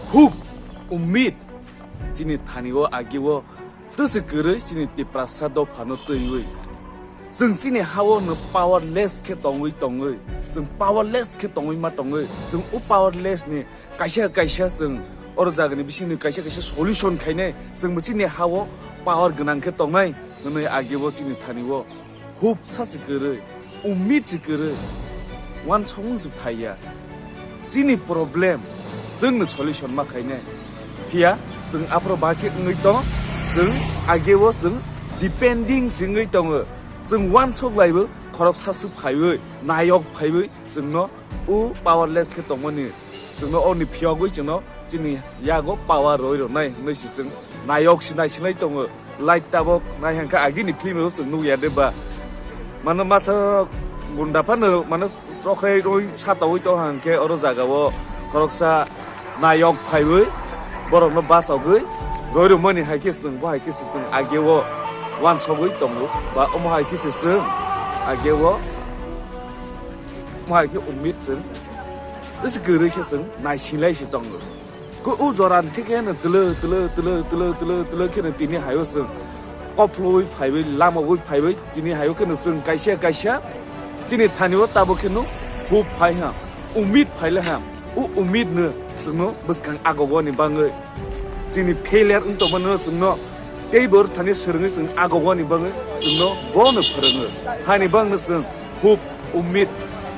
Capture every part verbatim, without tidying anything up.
Hope, umid, chini thani o agi o twswk kwrwi chini Tiprasa dophano twiwi. Chwng chini ha-o no powerless khe tongwi tongwi, chwng powerless khe tongwi ma tongwi, chwng o powerless ni kaisa kaisa chwng oro jagani bisingni kaisa kaisa solution khainai, chwng bo chini ha-o power gwnang khe tongnai hwnwi agi o chini thani o. Hope sa se kwrwi, umid se kwrwi, uansukmung se phaiya. Chini problem chwngno solution ma khainai. Phiya chwng aphro bahai khe wngwi tong, chwng age o chwng depending se wngwi tongo. Chwng uansuk laibo khoroksa se phaiwi, nayok phaiwi chwngno o powerless khe tongmani. Chwngno oni phiyogwi chwngno chini yago power roi rwnai hwnwi se chwng nayok se naisinai tongo. Light tabok nai hwnkhe agini film o chwng nukya de ba. Mano masa gunda phano mano chokrai roi satawi tong hwnkhe oro jaga o khoroksa nayok phaiwi borokno bachogwi roi rwmani hai khe chwng bo hai khe se chwng age o uansugwi tongo ba omo hai khe se chwng age o omo hai khe umid chwng. Bisi kwrwi khe chwng naisinglai se tongo. Ko o jora ni theke no tele, tele, tele, tele, tele, tele khe no tini hayo chwng kophlowi phaiwi, lamawi phaiwi, tini hayo khe no chwng kaisa, kaisa chini thani o tabo khe no hope phai ha, umid phai le ha. O umid no chwngno bwskang agogo ni bangwi chini failure wng tongmani no chwngno tei bo rwthani swrwngwi chwng agogo ni bangwi chwngno bono phwrwngo. Hani bangno chwng hope, umid,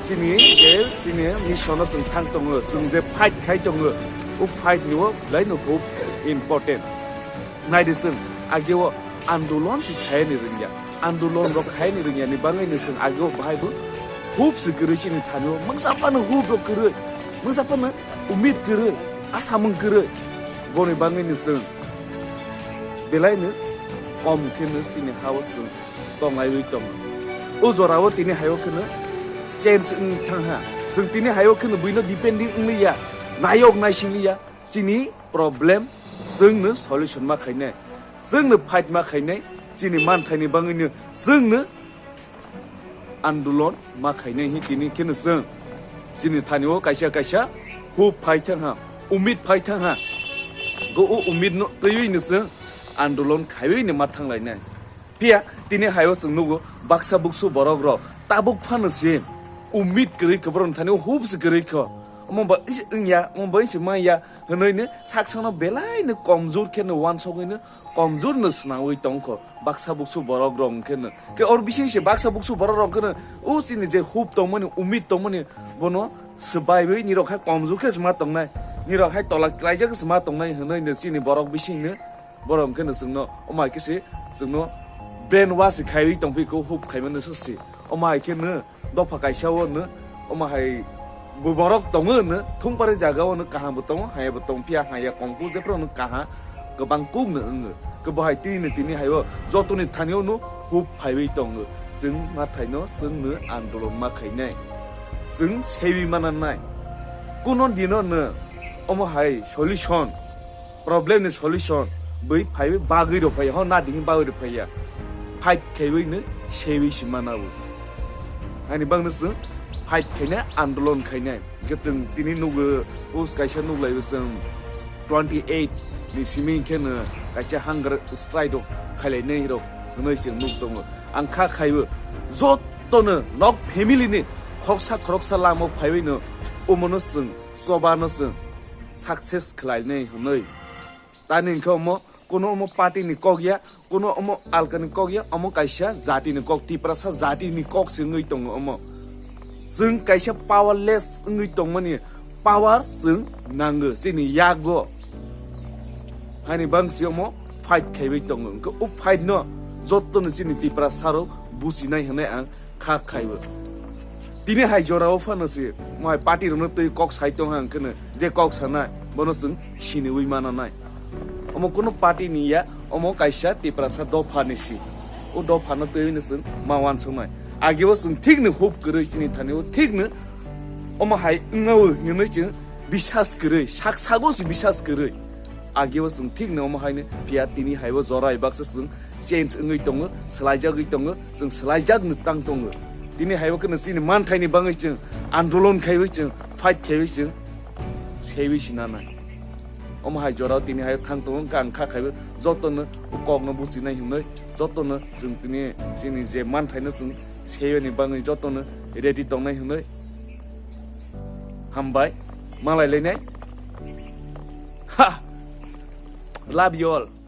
chini je chini mission o chwng thang tongo, chwng je fight khai tongo, o fight ni o belai no hope important. Nai di chwng age o andolon se khai ni rwngya, andolon rok khai ni rwngya ni bangwi no chwng age o bahai bo hope se kwrwi chini thani o, mungsa phano hope rok kwrwi, mungsa phano umid kwrwi, asamung kwrwi, boni bangwi no chwng belai no kom khe no chini ha o chwng tonglaiwi tongo. O jora o tini hai o kheno change wng thang ha. Chwng tini hai o kheno buino depending wng liya, nayok naising liya. Chini problem chwngno solution ma khainai, chwngno fight ma khainai, chini man khaini bangwino chwngno andolon ma khainai hi tini kheno chwng. Chini thani o kaisa kaisa hope phai thang ha, umid phai thang ha. Go o umid no twiwi no chwng andolon khaiwi no ma thang lainai. Phiya tini hai o chwng nugo baksa buksu borok rok tabuk phano se umid kwrwi khe borok thani o hope se kwrwi kho. Omo ba isi wngya, omo ba isi manya hwnwi no sak sakno belai no komjor khe no uansugwi no komjor no swnamwi tong kho baksa buksu borok rok hwnkhe no. Khe or bising se baksa buksu borok rok hwnkhe no o chini je hope tongmani, umid tongmani bono swbaiwi nirok hai komjor khe se ma tongnai, nirok hai tola klaijak khe se ma tongnai hwnwi no chini borok bising no. Borok hwnkhe no chwngno omo hai khe se chwngno brain wash khaiwi tongphi kho, hope khaimano se se. Omo hai khe no dopha kaisa o no omo hai bo borok tongo no thung pare jaga o no kaham bo tongo, haya bo tong phiya, haya kongku jephru no kaha kwbang kuk no wngo. Khe bo hai tini tini hai o jotoni thani o no hope phaiwi tongo. Chwng ma thaino chwng no andolon ma khainai, chwng seiwi mana nai. Kuno dino no omo hai solution, problem ni solution bui phaiwi bagwi rok phaiya, ho na dihim bagwi rok phaiya, fight khaiwi no seiwi si mana bo. Ani bangno chwng fight khainai, andolon khainai. Hwnkhe chwng tini nugo, post kaisa nuklai o chwng twenty eight ni simi khe no kaisa hunger strike rok khailainai rok hwnwi chwng nuk tongo. Ang kha khaibo jotono nok family ni khoroksa khoroksa lama phaiwi no omono chwng chobano chwng success khlainai hwnwi. Tani hwnkhe omo kuno omo party ni kok ya, kuno omo alka ni kok ya, omo kaisa jati ni kok, Tiprasa jati ni kok se wngwi tongo omo. Chwng kaisa powerless wngwi tongmani power chwng nango chini yago. Hani bangsi omo fight khaiwi tongo. Hwnkhe o fight no jotono chini Tiprasa rok bujinai hwnwi ang kha khaibo. Tini hai jora o phano se mo hai party rokno twi kok sai tong hang kheno je kok sanai bono chwng siniwi mana nai. Omo kuno party ni ya, omo kaisa Tiprasa dopha ni si. O dopha no twi no chwng ma wansuk nai. Age o chwng thik ni hope kwrwi chini thani o thik no omo hai wngna o hinwi chwng bisas kwrwi, sak sago se bisas kwrwi. Age o chwng thik no omo hai no phiya tini hai o jora hai baksa chwng change wngwi tongo, swlaijagwi tongo, chwng swlaijak no tang tongo. Tini hai o kheno chini man khaini bangwi chwng andolon khaiwi chwng fight khaiwi chwng seiwi si nanai. Omo hai jora tini hai thang tongo, wngkha ang kha khaibo jotono kokno buchinai hinwi, jotono chwng tini chini je manthaino chwng seyoni bagwi jotono ready tongnai hinwi. Hambai, malai lainai. Ha! Love you all.